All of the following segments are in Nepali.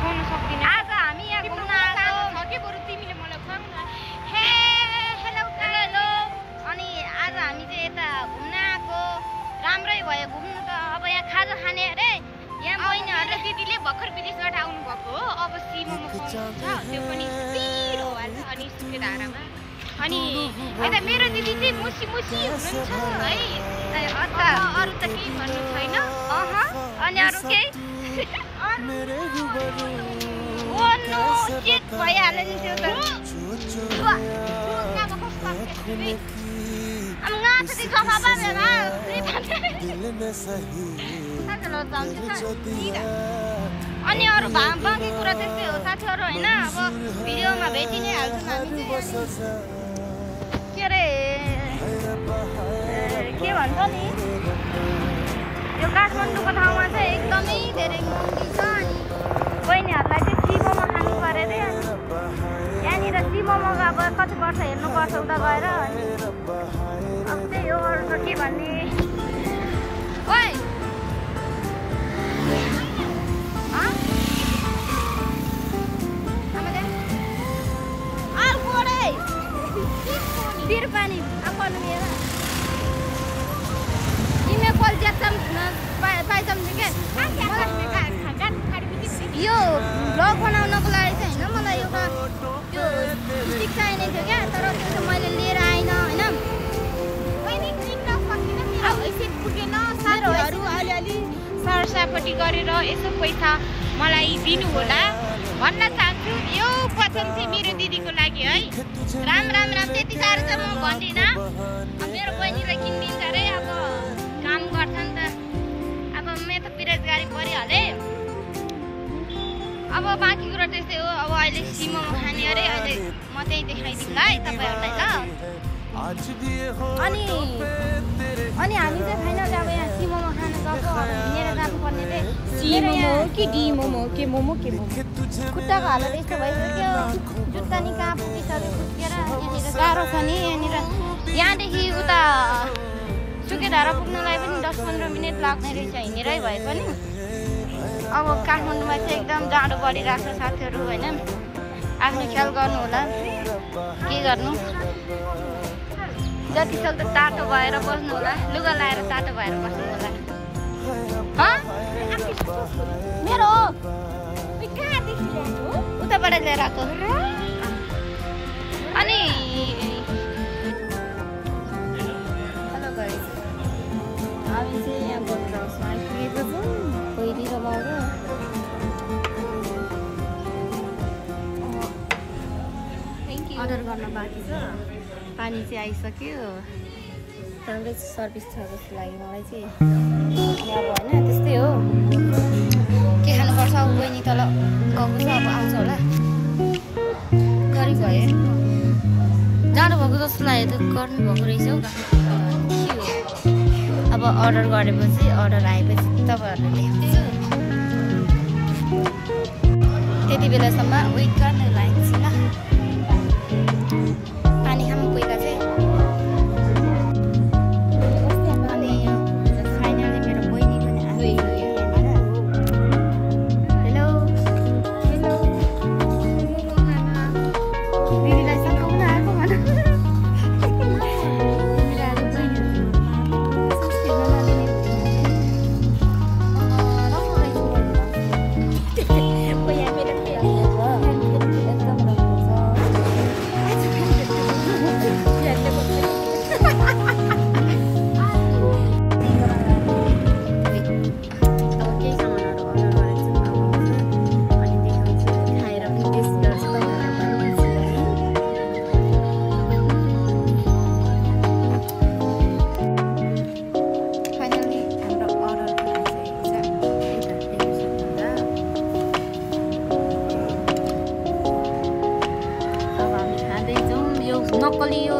खुवाउन सक्दिन। आज हामी यहाँ घुम्न आएको छ के बरु तिमीले मलाई खुवाउ न। हे हेलो हेलो। अनि आज हामी चाहिँ यता घुम्न आएको। राम्रै भयो घुम्नु त। अब यहाँ खाजा खाने अरे। यहाँ बहिनीहरुले दिदीले भर्खर विदेशबाट आउनु भएको हो। अब सिमोमो खुवाउनुहुन्छ, त्यो पनि पिरो भन्छ अनि सुके धारामा। अनि यता मेरो दिदी चाहिँ मुसी मुसी हुनुहुन्छ है। अच्छा अरु त केही भन्नु छैन। अनि अरु केही ओ नो चेक भइहाल्यो नि त्यो त। अब nggak sedih sama apa memang अनि अरु बाँकी कुरा त्यस्तै हो साथीहरु हैन। अब भिडियोमा भेटि नै हाल्छौँ हामी के रे के भन्छ नि यो काठमाडौँको ठाउँमा चाहिँ एकदमै धेरै महँगी छ। अनि बहिनीहरुलाई चाहिँ सिमोमो खानु पर्यो रे। अनि यहाँनिर सिमोमोको अब कति वर्ष हेर्नुपर्छ उता गएर। अनि अब त्यही हो अरू त के भन्ने। ओइ bir pani apa namanya ini kol jam पाइजम के यो भ्लग बनाउनको लागि चाहिँ हैन मलाई एउटा त्यो स्टिक चाहिने थियो क्या। तर त्यो चाहिँ मैले लिएर आइन हैन। मैले किन्न सकिन मेरो हैसियत पुगेन। साथीहरु अलिअलि सरसापटी गरेर यसो पैसा मलाई दिनु होला भन्न चाहन्छु। यो वचन चाहिँ मेरो दिदीको लागि है। राम राम राम त्यति साह्रो चाहिँ म भन्दिन। मेरो बहिनीले किनिदिन्छ रे। अब काम गर्छन् त। अब म त बेरोजगारी परिहाले। अब बाँकी कुरा त्यस्तै हो। अब अहिले सिमोमो खाने अरे। अहिले म त्यही देखाइदिउँला है तपाईहरुलाई ल। अनि हामी चाहिँ फाइनल अब यहाँ सिमोमो खान गएको। अब हिँडेर जानुपर्ने रे। सिमोमो कि डिमोमो के मोमो के मोमो खुट्टाको हालत यस्तो भइसक्यो। जुत्ता नि कहाँ पुगिसक्यो पुगेर। यहाँनिर गाह्रो छ नि। यहाँदेखि उता सुकेधारा पुग्नलाई पनि 10-15 मिनट लाग्ने रहेछ हिँडेरै भए पनि। अब काठमाडौँमा चाहिँ एकदम जाडो बढिरहेको छ साथीहरु हैन। आफ्नो ख्याल गर्नु होला। के गर्नु जति सक्दो तातो भएर बस्नु होला। लुगा लाएर तातो भएर बस्नु होला। मेरो उताबाट लिएर आएको। अनि हेलो गाइस हामी चाहिँ यहाँ बोट हाउसमा आइपुगेको छौँ। पहिली र बाउरो अर्डर गर्न बाँकी छ। पानी चाहिँ आइसक्यो। राम्रै सर्भिस छ जस्तो लाग्यो मलाई चाहिँ। अनि अब होइन त्यस्तै हो। के खानुपर्छ अब बहिनी तल गएको छ। अब आउँछ होला। गरी भयो जानु भएको जस्तो लाग्यो त। गर्नु भएको रहेछ हौ। अब अर्डर गरेपछि अर्डर आएपछि तपाईँहरूलाई देखाउँछु। त्यति बेलासम्म वेट गर्न लाग्छ ल। पानी खानु पहिला चाहिँ। अनि फाइनली मेरो बहिनी पनि आयो। हेलो हेलो दिदीलाई सिकाउन आएको भन। नक्कली यो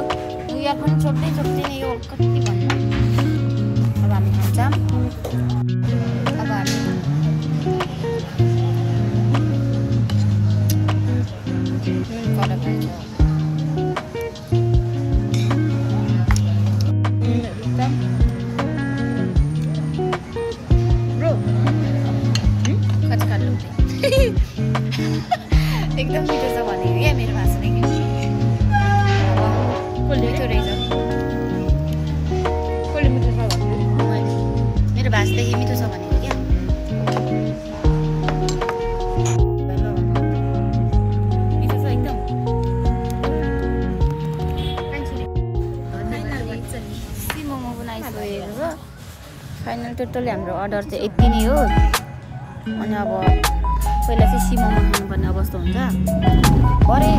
इयरफोन छोड्दै छोड्दैन यो कति भन्नु। अब हामी खान्छौँ। अब हामी कडा खान्छौँ। ब्रो कति खानु एकदम मिठो छ भनेको क्या मेरो भाषा नै मिठो रहेछ मेरो भाषादेखि मिठो छ भनेको क्या मिठो छ एकदम मोमो बनाइसकेको छ फाइनल टोटली हाम्रो अर्डर चाहिँ यति नै हो अनि अब पहिला चाहिँ सिमोमा खानुपर्ने अवस्था हुन्छ भरे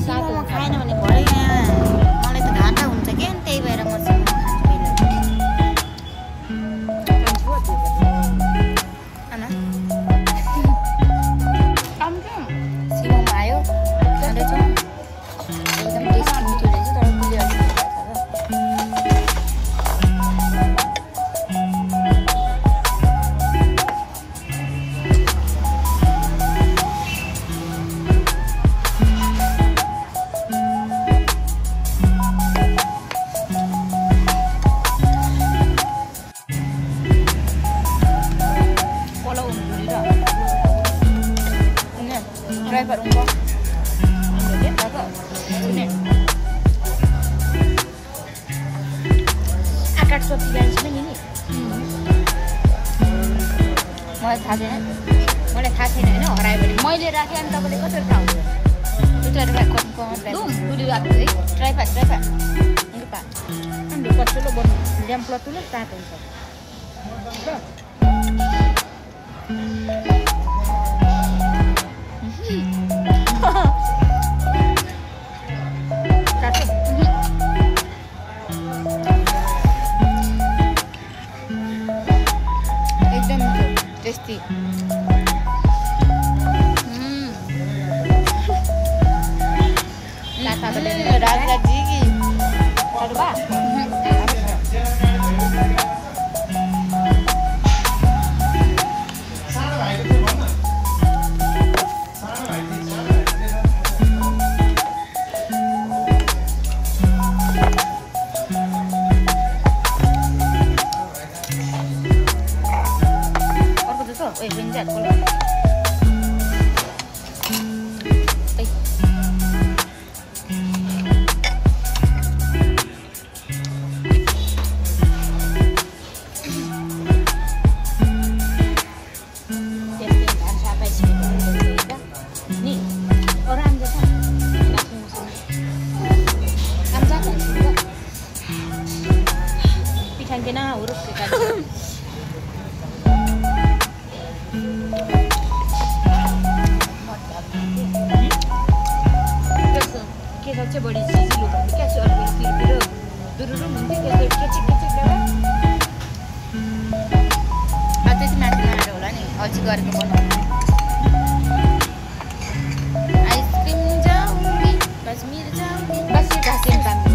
सिमोमा खाएन भने भरे मलाई त घाटा हुन्छ क्या त्यही भएर म सिमोमा खान्छु पहिला सिमोमा आयो खाँदैछौँ एकदम टेस्टी मिठो रहेछ तर पुग्यो driver umbo ini apa ini akar sopi guys ini मलाई थाहा छैन हैन हरायो भने मैले राखे अनि तपाईले कसरी थाहा हुन्छ दुईटा रुपैयाँ कमको दुम पुरी राख्छु है ट्राइपा अनि पा अनि कस्तो बन्नु ल्याम्प प्लटुले तातो हुन्छ एकदम टेस्टी राजा जी की benjat kalau kena huruf kita के सबसे बड़ी चीज लोग क्या और फिर दुरुरु मुंती के चिक आते से माथि लगाएर होला नि अझै गरेको बनाउनु आइसक्रिम जाउँ कश्मीर जाउँ बस यो घाँसे